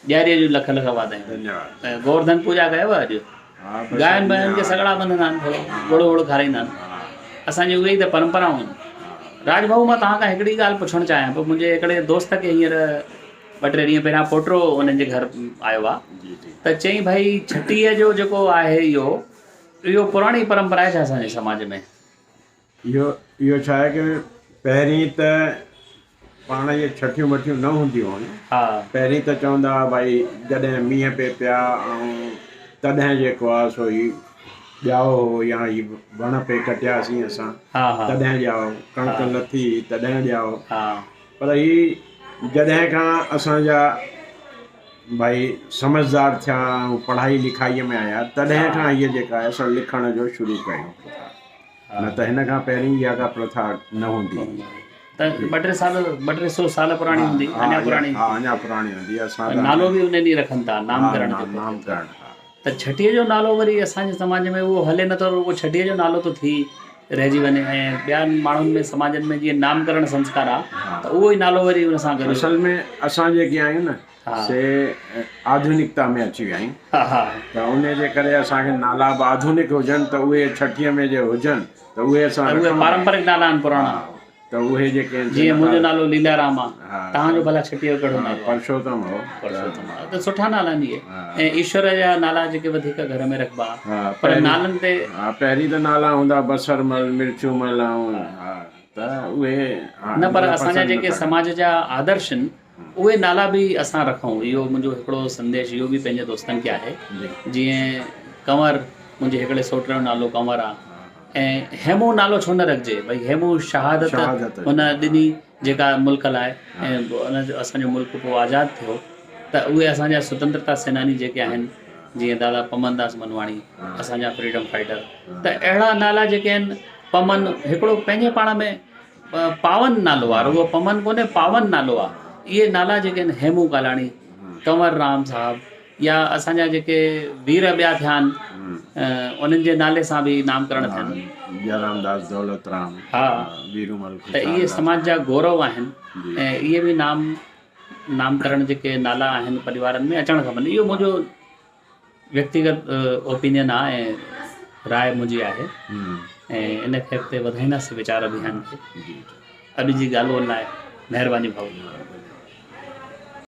ڏياريء جون لک لک واڌايون. ڌنيواد. ۽ گوورڌن پوڄا ڪيو اڄ؟ ها بس گاين باين کي سڳڙا ٻڌندا آهن ٿورو ڳڙ وڙ کارائيندا آهن. اسان جي اهي ئي ته پرمپرائون آهن. راڄ ڀائو مان توهان کان هڪڙي ڳالهه پڇڻ چاهيان پيو منهنجي هڪڙي دوست کي هينئر ٻه ٽي ڏينهن پهريان پوٽو انهن جي گهر آيو آهي ته چيائين ڀائي ڇٽيء جو جيڪو آهي اهو اهو پراڻي پرمپرا آهي ڇا اسان جي سماج ۾؟ اهو اهو ڇا آهي ڪه پهرين ته پاڻ اهي ڇٺيون وٺيون نه هونديون هيون. پهرين ته چوندا هئا ڀائي جڏهن مينهن پئي پيا ۽ تڏهن جيڪو آهي سو هي ڄائو هو يا هي وڻ پئي ڪٽياسين اسان تڏهن ڄائو، ڪڻڪ لٿي هئي تڏهن ڄائو. پر هي جڏهن کان اسان جا ڀائي سمجهدار ٿيا ۽ پڙهائي لکائيء ۾ آيا تڏهن کان هيء جيڪا آهي سو لکڻ جو شروع ڪيو پرٿا. نه ته هن کان پهرين اها ڪا پرٿا نه هوندي هئي. ته ٻه ٽي سال ٻه ٽي سو سال پراڻي هوندي اڃا پراڻي ها اڃا پراڻي هوندي اسان نالو به ان ڏينهن رکن ٿا نام ڪرڻ جو نام ڪرڻ ها ته ڇٺيء جو نالو وري اسان جي سماج ۾ اهو هلي نٿو رڳو ڇٺيء جو نالو ٿو ٿي رهجي وڃي ۽ ٻين ماڻهن ۾ سماجن ۾ جيئن نام ڪرڻ سنسڪار آ ته اهو ئي نالو وري ان سان گڏ اصل ۾ اسان جيڪي آهيون نه سي آڌونڪتا ۾ اچي ويا آهيون ته ان جي ڪري اسان کي نالا به آڌونڪ هجن ته اهي ڇٺيء ۾ جي هجن ته اهي اسان اهي پارمپرڪ نالا آهن پراڻا ته اهي جيڪي آهن جيئن منهنجو نالو ليلا رام آ توهان جو ڀلا ڇٺيء جو ڪهڙو نالو آ؟ پرشوتم هو. پرشوتم آ ته سٺا نالا آهن اهي ۽ ايشور جا نالا جيڪي وڌيڪ گهر ۾ رکبا پر نالن تي ها پهرين ته نالا هوندا بصر مل مرچون مل ۽ ها ته اهي نه پر اسان جا جيڪي سماج جا آدرش آهن اهي نالا به اسان رکون اهو منهنجو هڪڙو سنديش اهو به پنهنجي دوستن کي آهي جيئن ڪنور منهنجي هڪڙي سوٽ جو نالو ڪنور آ ۽ هيمون نالو ڇو نه رکجي ڀئي هيمون شهادت هن ڏني جيڪا ملڪ لاء ۽ ان جو اسان جو ملڪ پوء آزاد ٿيو ته اهي اسان جا سوتنترتا سيناني جيڪي آهن جيئن دادا پمن داس منواڻي اسان جا فريڊم فائٽر ته اهڙا نالا جيڪي آهن پمن هڪڙو پنهنجي پاڻ ۾ پاون نالو آ رڳو پمن ڪونهي پاون نالو آ اهي نالا جيڪي آهن هيمون ڪالاڻي ڪنور رام صاحب يا اسان جا جيڪي وير ٻيا ٿيا آهن انهن جي نالي سان به نام ڪرڻ ٿين. جئرام داس دولت رام ها ويرومل ته اهي سماج جا گورو آهن ۽ اهي به نام نام ڪرڻ جيڪي نالا آهن پريوارن ۾ اچڻ کپن اهو منهنجو ويڪتيگت اوپينين آهي ۽ راء منهنجي آهي ۽ ان کي اڳتي وڌائينداسين ويچار اڀيان کي اڄ جي ڳالهه ٻولهه لاء مهرباني ڀائو.